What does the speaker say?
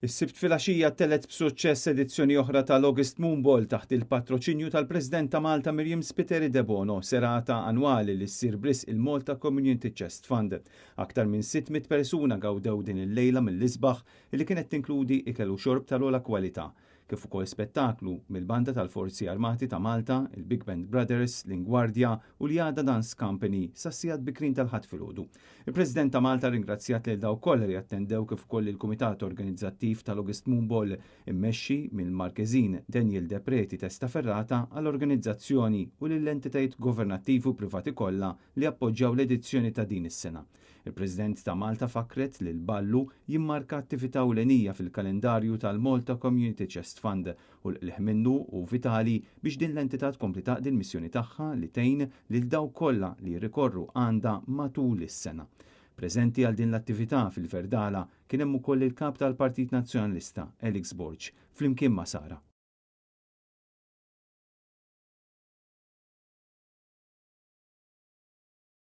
Is-Sibt filgħaxija ttellgħet b'suċċess edizzjoni oħra tal-August Moon Ball taħt il-patroċinju tal-President ta' Malta Miriam Spiteri Debono, serata annwali li ssir b'risq il-Malta Community Chest Fund. Aktar minn 600 persuna gawdew din il-lejla mill-isbaħ li kienet tinkludi ikel u xorb tal-ogħla kwalità, kif ukoll spettaklu mill-Banda tal-Forzi Armati ta' Malta, il-Big Band Brothers, l-Ingwardja u l-Jada Dance Company sas-sigħat bikrin tal-Ħadd filgħodu. Il-President ta' Malta rringrazzjat lil dawk kollha li attendew kif ukoll lill-Kumitat Organizzattiv tal-August Moon Ball immexxi mill-Markeżin Daniel Depreti Testaferrata għall-organizzazzjoni u lill-entitajiet governattivi u privati kollha li appoġġjaw l-edizzjoni ta' din is-sena. Il-President ta' Malta fakkret li l-ballu jimmarka attività ewlenija fil-kalendarju tal-Malta Community Chest Fund u l-qligħ minnu hu vitali biex din l-entità tkompli taqdi l-missjoni tagħha li tgħin lil dawk kollha li jirrikorru għandha matul is-sena. Preżenti għal din l-attività fil-Verdala kien hemm ukoll il-Kap tal-Partit Nazzjonalista, Alex Borg, flimkien ma' Sara.